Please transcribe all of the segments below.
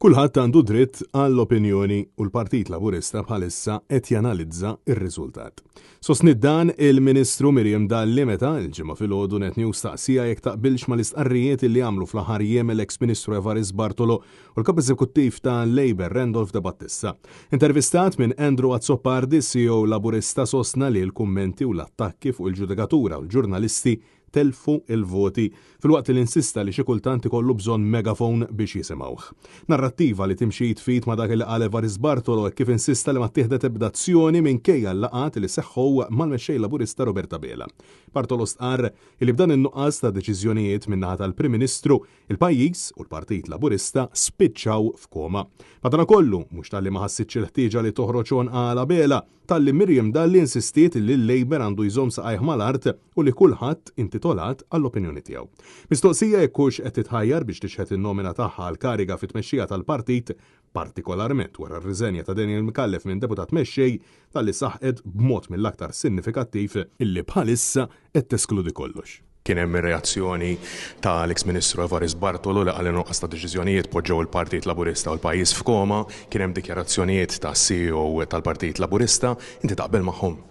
Kulħadd għandu dritt għall-opinjoni u l-Partit Laburista bħalissa qed janalizza r-riżultat. Sostniet dan il-Ministru Miriam Dalli meta l-Ġimgħa filgħodu Net News staqsieha jekk taqbilx mal-istqarrijiet li għamlu fl-aħħar jiem l-eks Ministru Evarist Bartolo u l-Kap Eżekuttiv ta' Labour Randolph De Battista. Intervistat minn Andrew Azzopardi, CEO Laburista sostna li l-kummenti u l-attakki fuq il-ġudikatura u l-ġurnalisti telfu l-voti, filwaqt li insista li xi kultant ikollu bżonn megaphone biex jisimgħuh. Narrattiva li timxi id f'id ma' dak li qal Evarist Bartolo hekk kif insista li ma ttieħdet ebda azzjoni minkejja l-laqgħat li seħħu mal-Mexxej Laburista Robert Abela. Bartolo stqarr li b'dan in-nuqqas ta' deċiżjonijiet min-naħa tal-Prim Ministru, il-pajjiż u l-Partit Laburista spiċċaw f'koma. Madanakollu, mhux talli ma ħassitx il-ħtieġa li toħroġ għonqha għal Abela, Talli Miriam Dalli insistiet li l-Labour għandu jżomm saqajh mal-art u li kulħadd intitolat għall-opinjoni tiegħu. Mistoqsija jekk hux qed titħajjar biex tixħet in-nomina tagħha għall-kariga fit-tmexxija tal-partit, partikolarment wara r-riżenja ta' Daniel Micallef minn Deputat Mexxej, Dalli saħqet b'mod mill-aktar sinnifikattiv illi bħalissa qed teskludi kollox. Kien hemm ir-reazzjoni ta' l-eks Ministru Evarist Bartolo li qal li nuqqas ta' deċiżjonijiet poġġew il-Partit Laburista u l-pajjiż f'koma. Kien hemm dikjarazzjonijiet tas-CEO tal-Partit Laburista. Inti taqbel magħhom?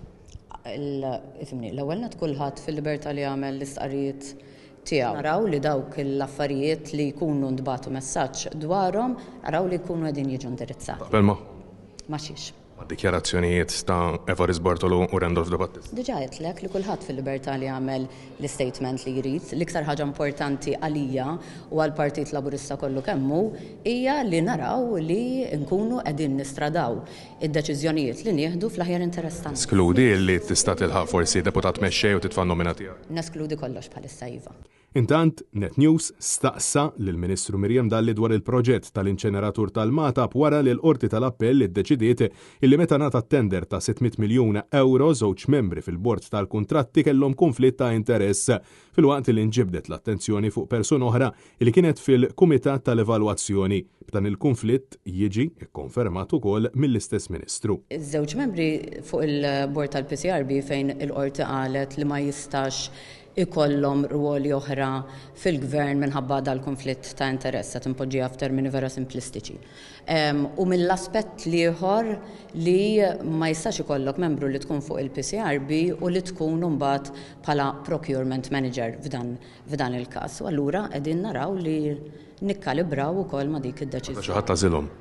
Ifhimni, l-ewwel nett kulħadd fil-libertà li jagħmel l-istqarrijiet tiegħu. Naraw li dawk l-affarijiet li jkunu ntbagħtu messaġġ dwarhom, naraw li jkunu qegħdin jiġu indirizzati. Taqbel magħhom? Ma' xiex? Mad-dikjarazzjonijiet ta' Evarist Bartolo u Randolph De Battista. Diġà għedtlek li kulħadd fil-libertà li jagħmel l-istatement li jrid. L-iktar ħaġa importanti għalija u għall-Partit Laburista kollu kemm hu hija li naraw li nkunu qegħdin nistradaw id-deċiżjonijiet li nieħdu fl-aħjar interess tan-nies. Teskludi li tista' tilħaq forsi Deputat Mexxej u titfa' n-nomina tiegħek? Neskludi kollox bħalissa iva. Intant, Net News staqsa lill-Ministru Miriam Dalli dwar il-proġett tal-inċeneratur tal-Magħtab wara li l-Qorti tal-Appell iddeċidiet illi meta ngħata t-tender ta' 600 miljun ewro żewġ membri fil-bord tal-kuntratti kellhom kunflitt ta' interess filwaqt li nġibdet l-attenzjoni fuq persuna oħra li kienet fil-kumitat tal-evalwazzjoni, b'dan il-kunflitt jiġi kkonfermat ukoll mill-istess Ministru. Iż-żewġ membri fuq il-bord tal-PCRB fejn il-Qorti qalet li ma jistax ikollhom rwoli oħra fil-gvern minħabba dal-kunflitt ta' interess, qed inpoġġiha f'termini vera simplistiċi. U mill-aspett l-ieħor li ma jistax ikollok membru li tkun fuq il-PCRB u li tkun imbagħad bħala procurement manager f'dan f'dan il-każ. U allura qegħdin naraw li nikkalibraw ukoll ma' dik id-deċiżjoni. Meta xi ħadd għażilhom.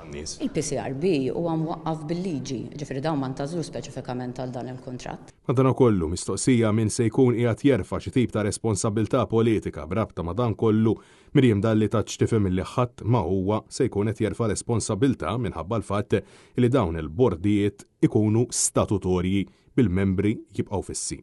tan-nies. Il-PCRB huwa mwaqqaf bil-liġi, jiġifieri dawn ma ntgħażlux speċifikament għal dan il-kuntratt. Madanakollu, mistoqsija min se jkun qiegħed jerfa' xi tip ta' responsabbiltà politika b'rabta ma' dan kollu, Miriam Dalli tat x'tifhem illi ħadd ma huwa se jkun qed jerfa' responsabbiltà minħabba l-fatt li dawn il-bordijiet ikunu statutorji bil-membri jibqgħu fissi.